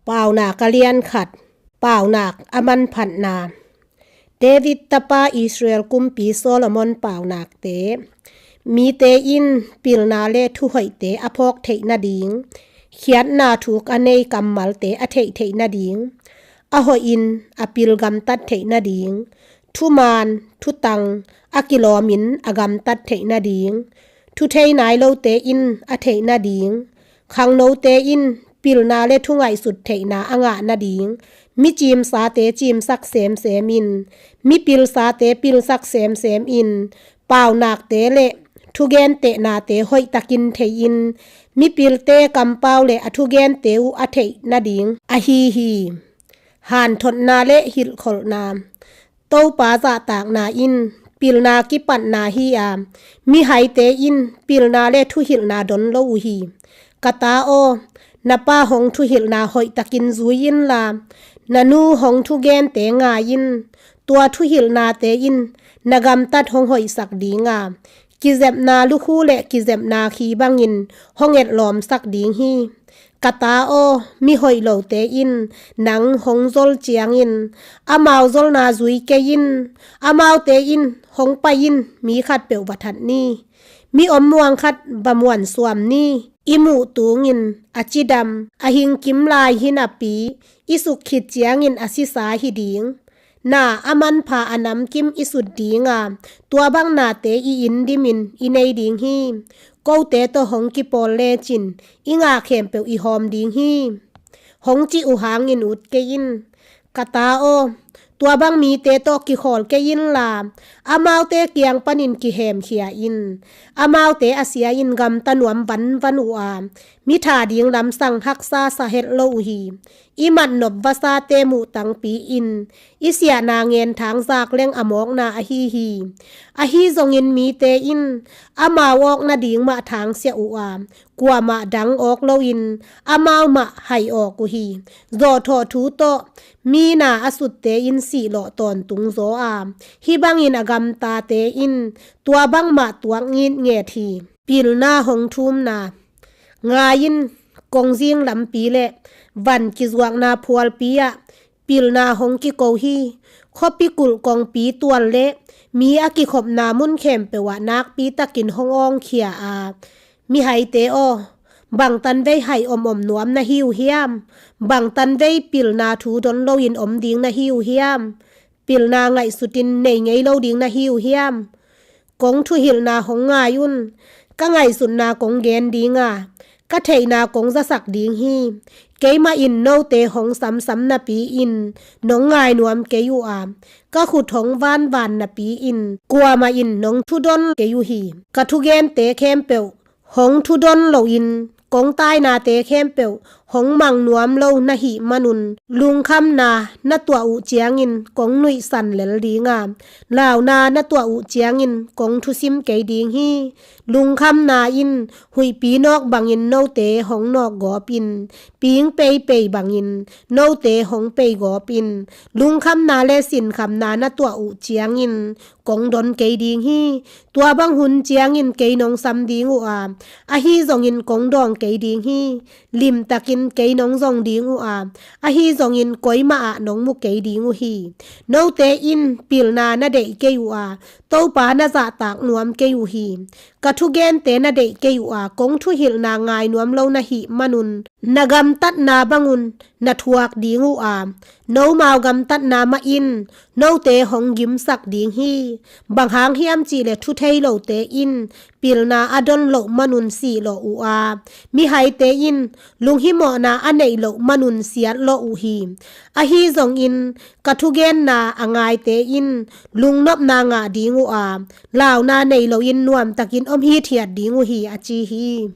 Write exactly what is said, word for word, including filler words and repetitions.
Paunak a lian khat. Paunak a manphatna. David tapa Israel kumpi Solomon paunakte. Mite in pilna le thuhoihte a phawk theih nading, khiatna thuk a nei kammalte a theih theih nading, a hoihin a pil gamtat theih nading, thuman thutang a kilawmin a gamtat theih nading, thuthei nai lote in a theih nading, khangnote in pilna le thungaihsut theihna a ngah nading, mi cimsate cimsak semsem in, mi pilsate pilsak semsem in, paunakte le thugentehnate hoihtakin thei-in, mipilte kampau le a thugente uh a theih nading ahi hi. Hanthotna le hilhkholhna. Topa zahtakna in pilna kipatna hi a, mihaite in pilna le thuhilhna don lo uh hi. Ka ta aw, na pa hong thuhilhna hoihtakin zui inla, na nu hong thugente ngai in. Tua thuhilhnate in na gamtat hong hoihsak ding a, kizepna lukhu le kizepna khi bangin hong etlawmsak ding hi. Ka ta aw, mi hoih lote in nang hong zol ciangin, amau zolna zui kei in. Amaute in hong pai in, mi khatpeuh va that ni. Mi om muang khat va muansuam ni. I muh tungin a cidam, a hingkim lai hi napi, i suk khit ciangin a sisa hi ding. Na a manpha a namkim i sut ding a, tua bang nate i inn dimin i nei ding hi. Kote tawh hong kipawl lecin i ngah khempeuh i hawm ding hi, hong cih uh hangin ut kei in. Ka ta aw, tua bang mite tawh kikhawl kei inla, amaute kiang panin kihemkhia in. Amaute a sia in gamta nuam vanvan uh a, mi tha ding lamsang haksa sa het lo uh hi. I matnop vasate muh tangpi in i siahna ngen thang zak leng a mawkna ahi hi. Ahi zongin mite in amau awk nading mah thangsiah uh a, kuamah dang awk loin amau mah hai awk uh hi. Zawhthawh thu tawh mi na a sutte in sihlawh tawntung zaw a, hih bangin a gamtate in tua bangmah tuak ngitnget hi. Pilna hong thumna. Ngai in, kongzing lampi le van kizuakna phualpi ah pilna hong kiko hi. Khuapi kulh kongpi tual le mi a kikhopna mun khempeuh ah nakpitakin hong awngkhia a, mihaite aw, bangtan vei hai om om nuam na hi uh hiam? Bangtan vei pilna thu don loin om ding na hi uh hiam? Pilna ngaihsutin nei ngei lo ding na hi uh hiam? Kong thuhilhna hong ngai un. Ka ngaihsutna kong gen ding a, ka theihna kong zasak ding hi. Keimah in note hong samsam napi-in nong ngai nuam kei uh a, ka khut hong vanvan napi-in kuamah in nong thudon kei uh hi. Ka thugente khempeuh hong thudon loin kong tainate khempeuh hong mang nuam lo na hih manun, lungkhamna na tuah uh ciangin kong nuihsan lel ding a, launa na tuah uh ciangin kong thusim kei ding hi. Lungkhamna in huihpi nawk bangin note hong nawk gawp in, ping peipei bangin note hong pei gawp in, lungkhamna le sinkhamna na tuah uh ciangin kong don kei ding hi. Tua bang hun ciangin kei nong sam ding uh a, ahi zongin kong dawng kei ding hi. Limtakin kei nong zong ding uh a, ahi zongin koimah ah nong mu kei ding uh hi. Note in pilna na deih kei uh a, Topa na zahtak nuam kei uh hi. Ka thugente na deih kei uh a, kong thuhilhna ngai nuam lo na hih manun, na gamtatna bangun na thuak ding uh a, nomau gamtatna mah in note hong gimsak ding hi. Bang hang hiam cihleh thuthei lote in pilna a don loh manun sihlawh uh a, mihaite in lunghimawhna a neih loh manun siatlawh uh hi. Ahi zongin ka thugenna a ngaite in lungnopna ngah ding uh a, launa nei loin nuamtakin om hithiat ding uh hi, a ci hi.